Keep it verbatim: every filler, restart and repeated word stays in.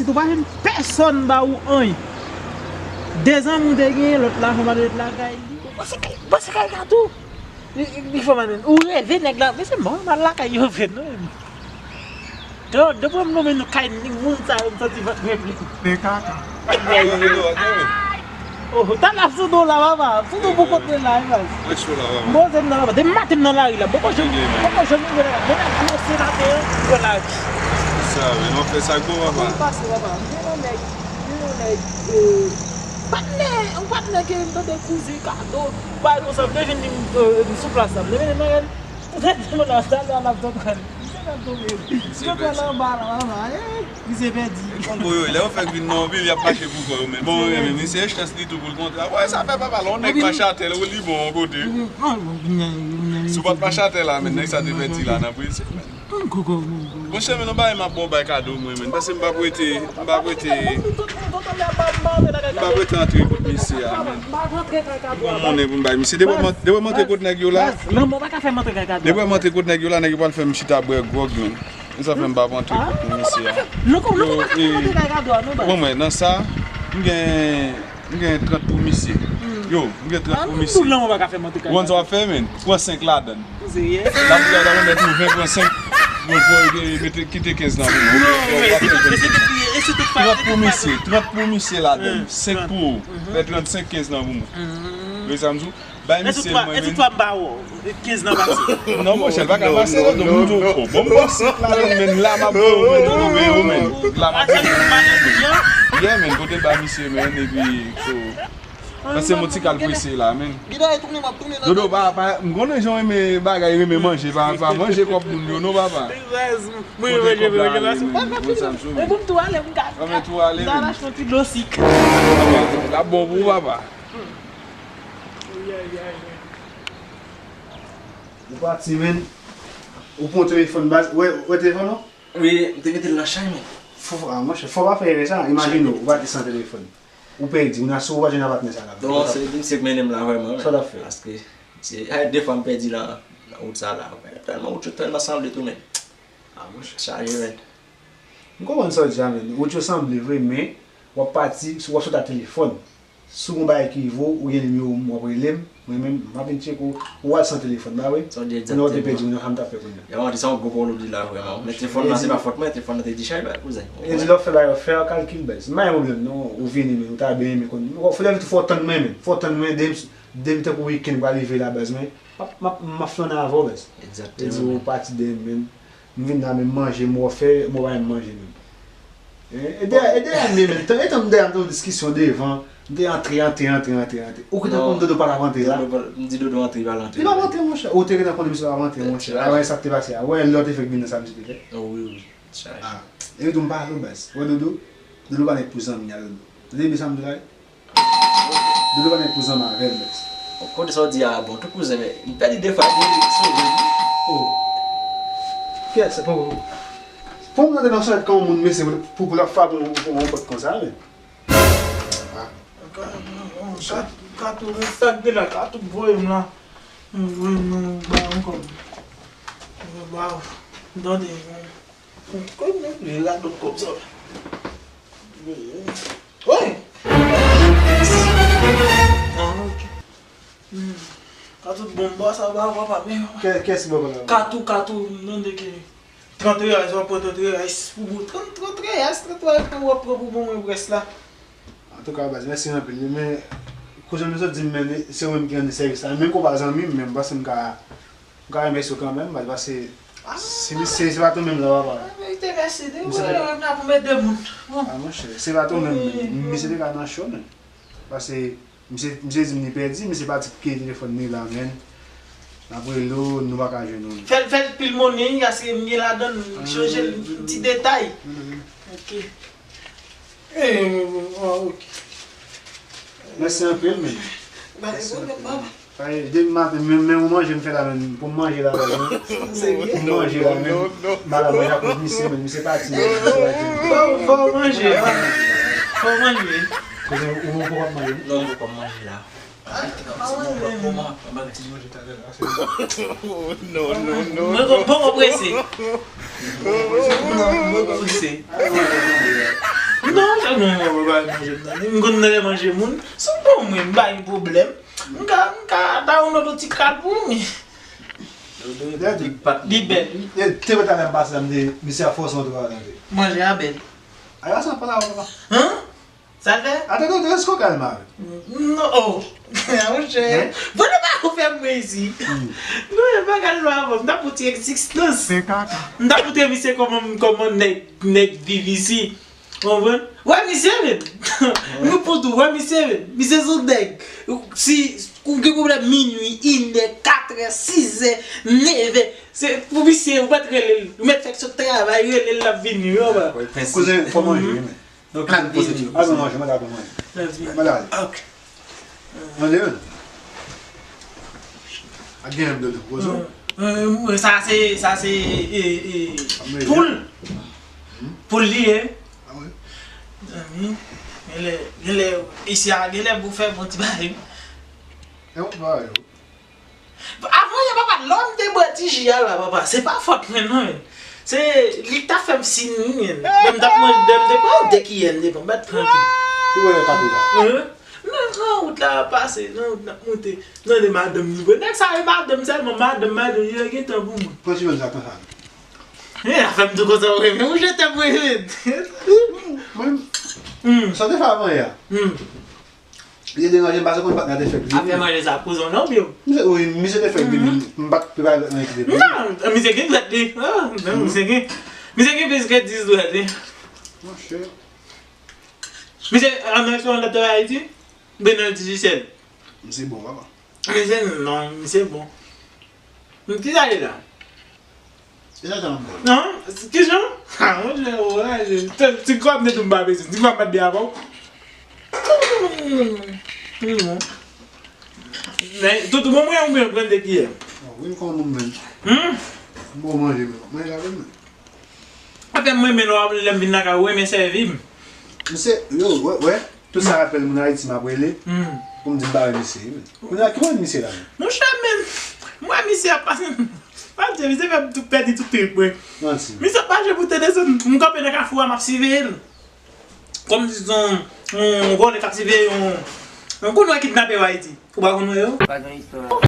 Ou pa jwenn pèsonn ba ou anyen. De zanmi w te genyen, lòt la fè malonèt lakay li. Ou panse kay, ou panse kay ka tou? Li, li, li fè malonèt. Ou reve nèg la, mesye, bon, m al lakay yo vre non. Yo, depi m nonmen nou kay ni moun sa yo, m santi vant mwen plen. Men kaka. Oh, ta la sou do la, papa. Sou do pou kote la, wi, baz. Mwen cho la, papa. Bon, se m nan, papa. Depi maten m nan lari la. Poko jwenn, poko jwenn mwen la. Mwen la gwo senatè, mwen la. Sa, men nou fè sa gwo, papa. Mwen pase, papa. M te yon nèg, m te yon nèg, euh, patnè, yon patnè ke m tande kouzen kado. Bay konsa, m te vin di m, euh, m sou plas la. M te vin di, Mwen nan sal la, l ap tann. Misye nan tonbe. Misye pral anba la, mama. Eh, misye pèdi. E kongo yo, lè yo fèk vin nan yon peyi, y ap mache pou kò yo menm. Bon, misye renmen, misye chans li tou pou l kontre. Wè, sa fè papa la, yon nèg pa chatèl, ou li bon yon kote. Si w pa t pa chatèl la, men nèg sa te pèdi la nan Brezil, men. Monchè, men nou bay m ap bon bay kado mwen, men. Paske m p ap rete, m p ap rete, m p ap rete antre kot misye a, men. M gon monnen pou m bay misye. Depi m antre, depi m antre kot nèg yo la, Lanmò pa ka fè m antre kay kado. Depi m antre kot nèg yo la, nèg yo pral fè m chita bwè gwòg, men. E sa fè m pa antre kot misye a. Lanmò pa ka fè m antre kay kado a non, baz. Bon, mwen, nan sa, m gen, m gen trant pou misye. Yo, m gen trant pou misye. Lanmò pa ka fè m antre kay kado. Ou konn sa w ap fè, men? Pran senk ladan l. Serye? L ap di w, l ap remèt ou ven, pran senk. Bon, pou mete, kite kenz nan pou mwen. Non, men, e se te priye, e se te priye. Trant pou misye, trant pou misye ladan l. Senk pou ou. Fè trannsenk, kenz nan pou mwen. Ou wè sa m di w? Bay misye l mwen menm. Kenz nan pase. Non, monchè, l pa ka pase, non, non, non. Bon, m pran senk la, men, men, la, m ap ba w, men, men, men, men, la, m ap ba w. Yeah, men, kote l bay misye, men, epi, so, pase m yon ti kal prese la, men. Dodo, pa, pa, m konnen jan w renmen bagay, renmen manje, pa, pa manje kòb moun yo, non, papa. Manje kòb la, men, bon, sa m sou, men. Anmen tou ale, men. L ap bon pou ou, papa. Ou pati, men. Ou pran telefòn baz. Ou wè, ou wè telefòn ou? Wi, m te mete l nan chay, men. Fò, ah, monchè, fò pa fè erè sa. Imajine w, ou pati san telefòn. Ou pèdi, ou nan sou, ou pa jwenn apatnè sa la. Bon, se misye k mennen m la vrèman, men. Sa w t ap fè? Paske, se, ay, de fwa m pèdi nan, nan wout sa la. Tèlman wout yo tèlman sanble tou, men. Ah, monchè. Chaje, men. M konprann sa w di a, men. Wout yo sanble vre, men w ap pati, w ap sot ak telefòn. Si w gen yon bagay ki rive w, ou gen nimewo m, w ap rele m. Mwen menm, m ap vin tcheke w. Ou al san telefòn, ba wi. Sa w di egzakteman. Kounye a w te pèdi, kounye a sa m t ap fè kounye a. Yo, di sa yon gwo pawòl ou di la vrèman. Men telefòn nan se pa fòt mwen, telefòn nan te di chay, ba, kouzen. E di lè w fè bagay, w fè yon kalkil, baz. M pa gen pwoblèm, non. Ou vini, men ou ta byen renmen konn. Fò w lè tou fò w tann mwen, men. Fò w tann mwen, depi, depi tankou wikenn pral rive la, baz, men. M ap, m ap, m ap flannen avè w, baz. Egzakteman. E di w pati dèyè m, men. M vin la menm manje, m wè w fè, m wè w pa menm manje menm. Eh, e dèyè, e dèyè m ye menm. Tan, etan m dèyè m te yon diskisyon devan, m te antre, antre, antre, antre, antre. Ou gentan konn Dodo pa t ap antre la? Dodo pa, m di Dodo antre, li pa antre. Li pa antre, monchè. Ou te gentan konnen misye pa ap antre, monchè. Avè sa k te pase a. Wè lè w te fèk vin nan sa misye te fè? Oh, wi, wi. Sa. Ah. E tou m pale w, baz. Wè Dodo? Dodo pa nèg pou zanmi a, Dodo. Tande byen sa m di la? Dodo pa nèg pou zanmi avè l, baz. Kote sa w di a bon, tou kouzen, men m pèdi de fwa, li sove m. Oh. Kiyès se pou, pou m rete nan sòt kan yon moun mesye pou, pou, pou l ap frape yon, yon, yon pòt konsa, men. Ah. Ka, ka, ka tou, men sa k te la, ka tou voye m la. Voye m nan, ba yon kòb. Ba, tande, men. Kòb mwen vle la, dòt kòb sa. Wi. Ah, ok. Hmm. Katou bon, ba sa ba papa, men. Kè, kè si papa la? Katou, Katou, m tande ke trant reyal, w ap pran trant reyal pou bon. Trant, trant reyal, trant reyal, w ap pran pou bon mwen près la. Antouka, baz, mèsi anpil. Men, kouzin m sot di m, men, se ou menm ki rann li sèvis la. Menm ke w pa zanmi m, men m panse m ka M ka remèsye w kanmenm, baz, paske si misye se pa tou menm la, papa. Mwen te mèsi de ou, mwen la pou m ede moun. Ah, monchè, se pa tou menm, men misye te ka nan cho, men. Paske misye, misye di m li pèdi, misye pati kite telefòn li la, men. N ap rele w, nou pa ka jwenn ou. Fè l, fè l pil monnen, wi, paske m gen ladan l, m chonje l, ti detay. Ok. Eh, ah, ok. Mèsi anpil, men. Ba, e pwoblèm, papa. Ay, depi maten, men, men yon manje m fè la, men, pou m manje la, men. Serye? Pou m manje la, men. Non, non, non. M al manje ak misye, men, misye pati, men, misye pati. Fò, fò w manje, fò w manje. Kouzin, ou, ou poko ap manje? Non, m poko ap manje la. Ah, ti bon, kòman? Mwen ba ti manje talè la, se... Oh, non, non, non, non. Mwen poko prese. Mwen poko prese. Non, non, non, non, pa manje m nan. M konn nan manje moun. Se bon mwen, m pa gen pwoblèm. M ka, m ka download yon ti kal pou mwen. Li bèl, wi. Te mwen talè m pase la, m di, misye a fòse yon twò a tande. Manje a bèl. Aya sa pa la, papa. Hein? Sa l fè? Ate, ate, ate, eske w kalme avè? Non, oh. Monchè. Hein? Bon, nou pa pou fè mwen isi. Non, e pa kalme avè m. M t ap pou ti egzistans. M t ap pou te misye kòman, kòman nèg, nèg viv isi. Ou konprann? Wè misye, men. Nou pou tou, wè misye, men. Misye se yon nèg. Si ou gen pwoblèm minui, inè, katrè, sizè, nevè. Se pou misye, ou mèt rele l. Ou mèt fè sot travay, rele l, l ap vini, wi, anba. Kouzen, fò manje, wi, men. Donk, al manje, mwen ta manje. Mwen ta ale. Ok. Manje, wi. Ak gen yon dlo, pozo. Sa se, sa se, e, e, poul. Poul li ye. Ah wi. Zanmi, genlè, genlè, isi a, genlè pou fè bon ti bagay. E yon bagay, wi. Avan yè, papa, lè m te bwè ti ji a la, papa, se pa fòt mwen, non, men. Se li k t ap fè m sin, wi, men. Lè m t ap manje, lè m te pran de kiyè, m te pran, bat tranki. Ki wè kato la? Hein? Nan, nan wout la ap pase, nan wout n ap monte. Nan de madanm li, bon, nèg sa yo madanm sèlman, madanm, madanm, yo gen tan pou mwen. Pran ti jòn sa konsa. E, afè m tou konsa, ou renmen, ou jete m, renmen. Mwen, sa te fè avan yè. Li te deranje m paske konn patnè te fèk vini. Afè manje sa, kouzen w nan pye w. Misye, wi, misye te fèk vini. M pa t prepare vèt mwen ki te pou li. Non, misye gen dwèt li. Ah, non, misye gen, misye gen plis ke dis dwèt li. Monchè. Misye, an nan restoran Doktè Ayiti, oubyen nan Digicel? Misye bon, papa. Misye, non, misye bon. Kisa li la? E sa tan bon. Non, kijan? Ha, monchè, oraje. Ti kòb nèt ou m pa bezwen. Ti kòb m pa t byen avè w. Wi, bon. Men, tout bon mwen, ou byen pran de kiyè. Wi, kòm ou menm. Hmm? Bon manje, men. Manje la, men. Afè mwen, men lè w ap, lè m vin lakay ou, renmen sèvi m. Misye, yo, wè, wè. Tout sa rapèl moun Ayiti m ap rele. Hmm. Pou m di m pa wè misye, wi. Kounye a, ki wè misye la, men? Monchè, men, m wè misye ap pase. Adye, misye fè m tou pèdi tout trip mwen. Manti. Misye ap mache pou te desann. M kanpe nan kafou a, m ap siveye l. Kòmsi se yon, yon vòlè k ap siveye yon, yon kounye a kidnape yo Ayiti. Ou pa konn wè yo? Pa gen istwa.